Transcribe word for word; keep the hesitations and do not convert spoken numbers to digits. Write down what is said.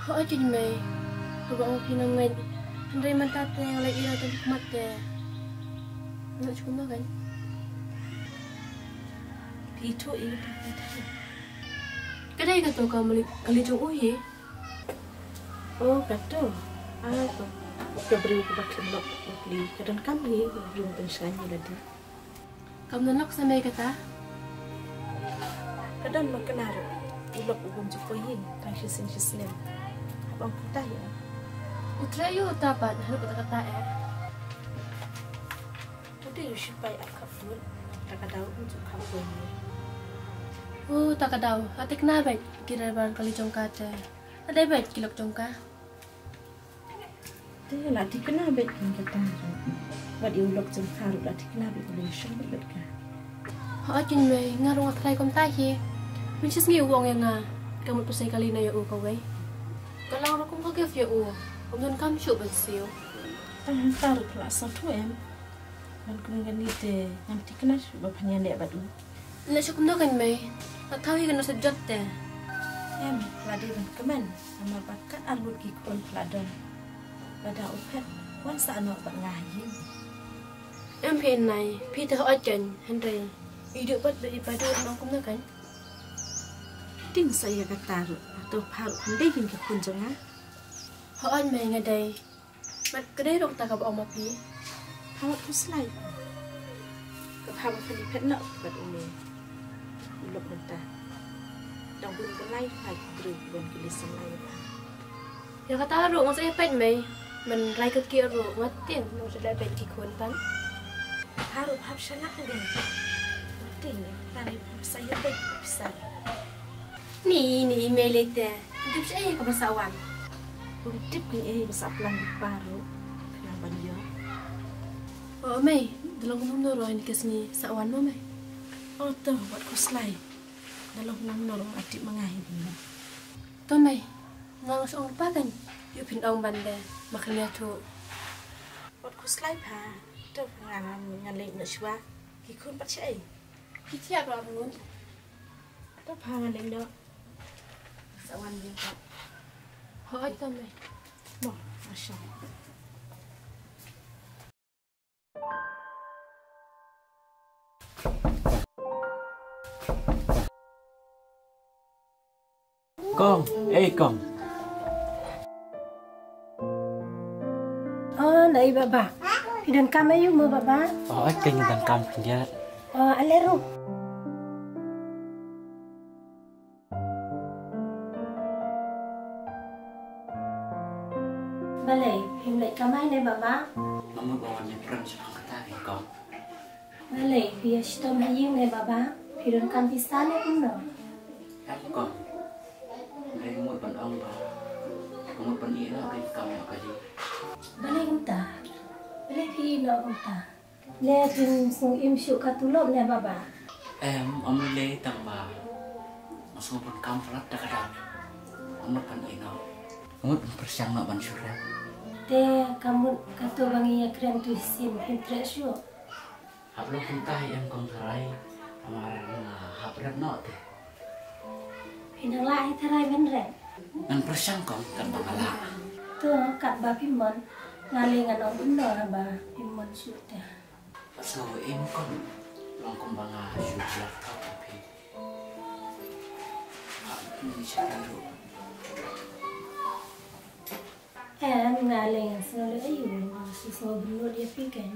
Hooid keiñ mei, haba ong phi nang ngeit, hynrei mynta te nga la ïohi tang ki khmat te. Nga shu kumno keiñ? Phi ithuh ïa kata ka thai? Ka dei kato ka mali, kali jong u hi. Oh, kato. Ah, to. Ka briew kaba khlem lok bakli ka donkam hi, ïa u pynshngaiñ ïa lade. Kam don lok sa mei kata? Ka don ba kane ruh u lok u bym ju poi ïing tang shisien shisnem. Haba ong kumta hi. U trei ïa uta pat haduh katta katta eh. Te dei u sipai ap khaput, ta ka daw un ju khaput. Oh, ta ka daw, la thikna beit ki driver kali jong ka te. La dei beit ki lok jong ka. Te la thikna beit kum kata. Wat ïa u lok jong ka ruh la thikna beit, u leh shong beit bad ka. Hooid keiñ mei, nga ruh nga tharai kumta hi. Mynshisngi u ong ïa nga, ka mut pynshai kali na ïa u kawei. Ka long ruh kum ka gift ïa u. Um donkam shuh ban siew. Tang hangta ruh phi la sngewthuh em? Ban kum kane te ngam thikna shuh ba phan ïaleh bad u. Leh shuh kumno keiñ mei, nga thaw hi ka nusip jot te. Em, la dei ban kmen, namar ba kat arngut ki khun phi la don. Lada u phet, wan sah noh bad nga ha ïing. Em phi Nai, phi te hooid keiñ, hynrei i duh bad ba i Padu, nang kumno keiñ? Tieng sa ïa kata ruh, hato pha ruh phan dei hi ki khun jong nga? Hooid mei nga dei. Bad ka dei ruh kata kaba ong ma phi. Pha wat khuslai. Ka pha ba phan ïaphet noh bad une u lok mynta. Dang bun ban lai lai ki briew ban ki list lai ïa pha. Ïa kata ruh nga sa ïa peit mei. Ban rai ka ki ruh nga tieng nga sa leh peit ki khun pan. Pha ruh pha shalak ngan. Nga tieng ïa kata ruh pha sa ïa peit pisa. Ni, ni email ite. Tip shaei kaba sah wan? Ym tip kein ei ba sah plan ba ruh. Khnang ban ïoh. Oh mei, da long kumno ruh ïa kane ka sngi sah wan mo mei. Oh to, wat khuslai. Da long kumno ruh nga tip ma nga hi bun. To mei, nga nga shu ong pa kan. Ïoh phin ong ban de, ma kane ïathuh. Wat khuslai pha. To nga nga leit noh shuwa. Ki khun pat shaei? Ki thiah ka arngut. To pha ngan leit noh. Sa wan biang pat. Hooid to mei. Mo, masha. Kong, ei kong. Oh, nai baba. Phi donkam aïu mo baba? Oh, ai kong donkam khyndiat. Oh, ale ruh. Balei, phim leit kamai ne baba? Nga mut ba wan ïa prem shaphang kata hi kong. Balei, phi ïa shitom ha ïing ne baba? Phi donkam pisa ne kumno? Em kong. Nga mut ban ong ba nga mut ban ïeh noh ka kam ïa ka ïing. Balei kumta? Balei phi ïeh noh kumta? Le phin sngewim shuh ka tulop ne baba? Em, ym lei tang ba nga sngewbha ban kam palat da ka dang. Nga mut ban ïeh noh. Nga mut ban pyrshang noh ban shu rep. Te ka mut kato ba ngi ïa kren tu shisien phin treh shuh. Hap long kumta hi em kong tharai. Namar nga hap rep noh te. Phi nang lah hi tharai ban rep? Ngan pyrshang kong katba nga lah. To katba phi mon. Nga lei ngan ong kumno haba phi mon shuh te. Sa em kong, long kumba nga shu laptop ha phi. Ha phi sha ruh. Em, nga lei ngan sngew lei aïu, nga shu sngew bynnud ïa phi keiñ.